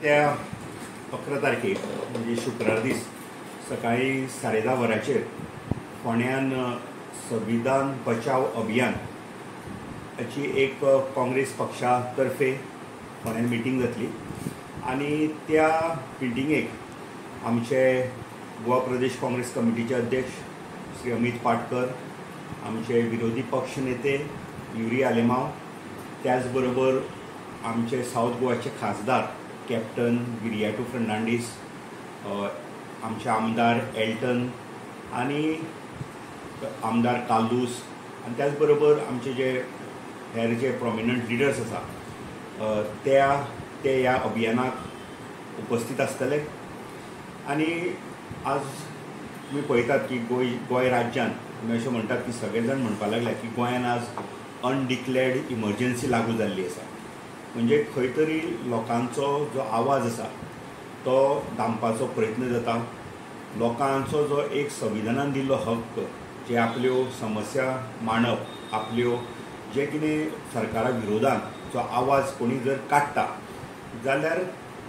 त्या 11 तारखेक म्हणजे शुक्रार दीस सकाळी 10:30 वरांचेर फोंड्यान संविधान बचाव अभियान हाची एक काँग्रेस पक्षा तर्फे फोंड्यान मिटींग जातली आनी त्या मिटिंगेक आमचे गोवा प्रदेश काँग्रेस कमिटीचे अध्यक्ष श्री अमित पाटकर, आमचे विरोधी पक्ष नेते युरी आलेमाव, त्याचबरोबर आमचे सावथ गोवाचे खासदार कॅप्टन विरियाटो फर्नांडीस, आमचे आमदार एल्टन आनी आमदार कालूस आनी त्याचबरोबर आमचे जे हेर जे प्रोमिनंट लिडर्स आसा ते ह्या अभियानाक उपस्थित आसतले. आनी आज तुमी पळयतात की गोंय राज्यान आमी अशें म्हणटात की सगळे जाण म्हणपाक लागल्या की गोंयान आज अनडिक्लेर्ड इमर्जन्सी लागू जाल्ली आसा. म्हणजे खंय तरी लोकांचो जो आवाज आसा तो दामपाचो प्रयत्न जाता. लोकांचो जो एक संविधानान दिल्लो हक्क जे आपल्यो समस्या मांडप, आपल्यो जे कितें सरकारा विरोधान जो आवाज कोणी जर काडटा जाल्यार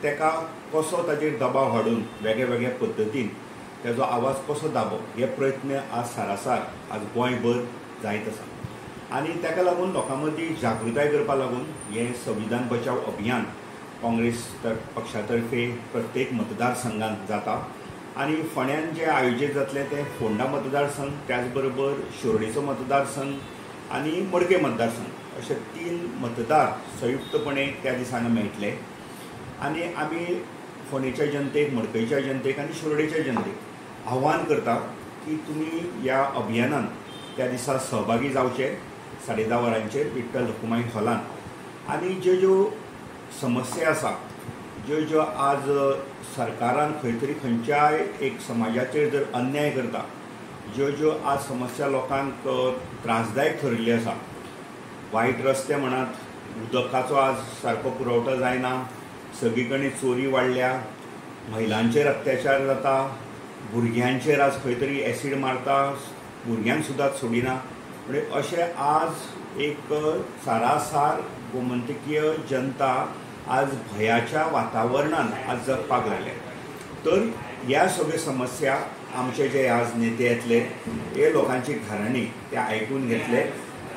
ताका कसो ताजेर दबाव हाडून वेगळ्या वेगळ्या पद्दतीन ताजो आवाज कसो दाबप हे प्रयत्न आज सारासार आज गोंयभर जायत आसा. आनी ताका लागून लोकां मदीं जागृताय करपा लागून हें संविधान बचाव अभियान काँग्रेस पक्षा तर्फे प्रत्येक मतदारसंघात जाता. आनी फोंड्यान जें आयोजीत जातलें तें फोंडा मतदारसंघ, त्याचबरोबर शिरोडेचो मतदारसंघ आनी मडकय मतदारसंघ अशे 3 मतदार संयुक्तपणे त्या दिसा हांगा मेळटले. आनी आमी फोंडेच्या जनतेक, मडकयच्या जनतेक आनी शिरोडेच्या जनतेक आव्हान करता की तुमी ह्या अभियानान त्या दिसा सहभागी जावचे 10:30 वरांचेर विठ्ठल रखुमाई हॉलान. आनी ज्यो ज्यो समस्या आसा, ज्यो ज्यो आज सरकारान खंय तरी खंयच्याय एक समाजाचेर जर अन्याय करता, ज्यो ज्यो आज समस्या लोकांक त्रासदायक थरिल्ल्यो आसा, वायट रस्ते म्हणात, उदकाचो आज सारको पुरवठो जायना, सगळी कडेन चोरी वाडल्या, महिलांचेर अत्याचार जाता, भुरग्यांचेर आज खंय तरी एसीड मारता, भुरग्यांक सुद्दां सोडिना. म्हणजे अशें आज एक सारासार गोमंतकीय जनता आज भंयाच्या वातावरणान आज जगपाक लागल्या. तर ह्या सगळ्यो समस्या आमचे जे आज नेते येतले हे लोकांची घराणी ते आयकून घेतले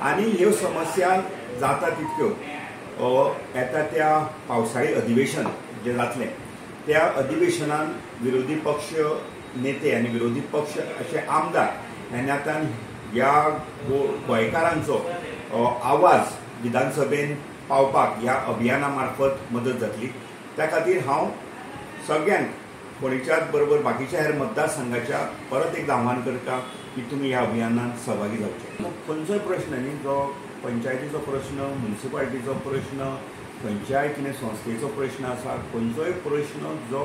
आनी ह्यो समस्या जाता तितक्यो येता त्या पावसाळी अधिवेशन जें जातलें त्या अधिवेशनान विरोधी पक्ष नेते आनी विरोधी पक्ष अशे आमदार ह्या नात्यान ह्या गोंयकारांचो आवाज विधानसभेन पावपाक ह्या अभियाना मार्फत मदत जातली. त्या खातीर हांव सगळ्यांक फोंडेच्याच बरोबर बाकीच्या हेर मतदारसंघाच्या परत एकदा आव्हान करता की तुमी ह्या अभियानान सहभागी जावचे. खंयचोय प्रश्न न्ही, जो पंचायतीचो प्रश्न, म्युनिसिपालिटीचो प्रश्न, खंयच्याय कितें संस्थेचो प्रश्न आसा, खंयचोय प्रश्न जो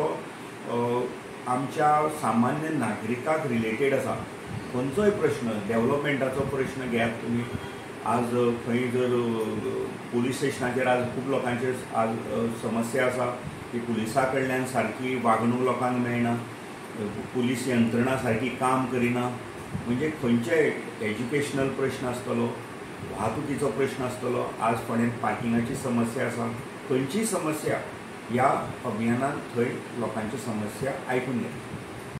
आमच्या सामान्य नागरिकाक रिलेटेड आसा, खंयचोय प्रश्न डेवलपमेंटाचो प्रश्न घेयात तुमी. आज खंय जर पुलीस स्टेशनाचेर आज खूब लोकांचेर आज समस्या आसा की पुलिसा कडल्यान सारकी वागणूक लोकांक मेळना, पुलीस यंत्रणा सारकी काम करिना. म्हणजे खंयचेय एज्युकेशनल प्रश्न आसतलो, वाहतुकीचो प्रश्न आसतलो, आज फोंड्यान पार्किंगाची समस्या आसा, खंयचीय समस्या ह्या अभियानान थंय लोकांची समस्या आयकून घेतली.